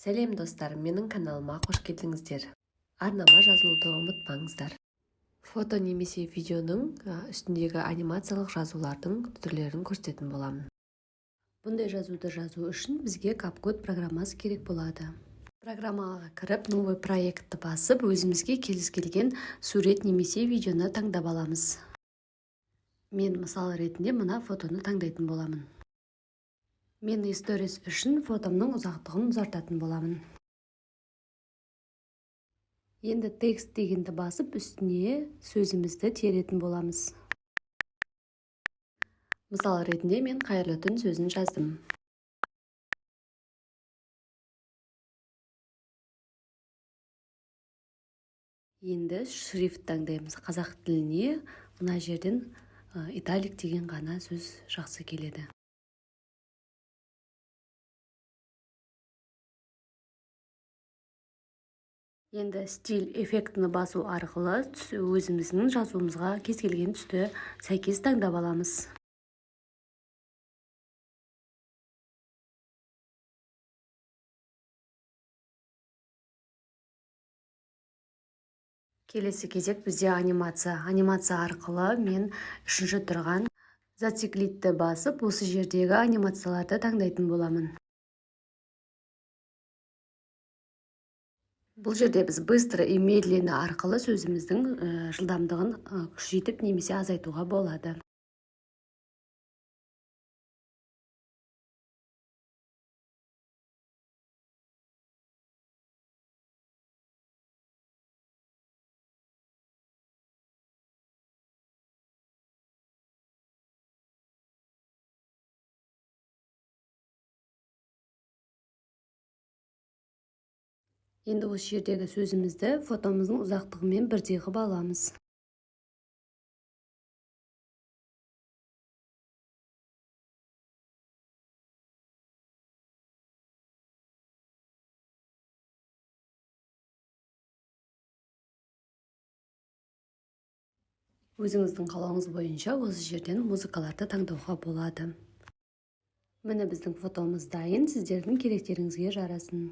Сәлем, достар! Менің каналыма қош келдіңіздер! Арнама жазылуды ұмытпаңыздар. Фото немесе видеоның үстіндегі анимациялық жазулардың түрлерін көрсететін боламын. Бұндай жазуды жазу үшін бізге CapCut программасы керек болады. Программаға кіріп, «Новый проект» ті басып, өзімізге кез келген сурет немесе видеоны таңдап аламыз. Мен мысал ретінде мына фотоны таңдайтын боламын. Мен сторис үшін фотомның ұзақтығын ұзартатын боламын. Енді «Текст» дегенді басып, үстіне сөзімізді теретін боламыз. Мысал ретінде мен «Қайырлы түн» сөзін жаздым. Енді шрифт таңдаймыз. Қазақ тіліне мына жерден «Italic» деген ғана сөз жақсы келеді. Енді «Стиль эффектіні» басу арқылы өзіміздің жазуымызға кез келген түсті сәйкес таңдап аламыз. Келесі кезек бізде анимация. Анимация арқылы мен үшінші тұрған «Зациклить» ті басып, осы жердегі анимацияларды таңдайтын боламын. Бұл жерде біз «Быстро» и «Медленно» арқылы сөзіміздің жылдамдығын күшейтіп немесе азайтуға болады. Енді осы жердегі сөзімізді фотомыздың ұзақтығымен бірдей қылып аламыз. Өзіңіздің қалауыңыз бойынша осы жерден музыкаларды таңдауға болады. Міне, біздің фотомыз дайын. Сіздердің керектеріңізге жарасын.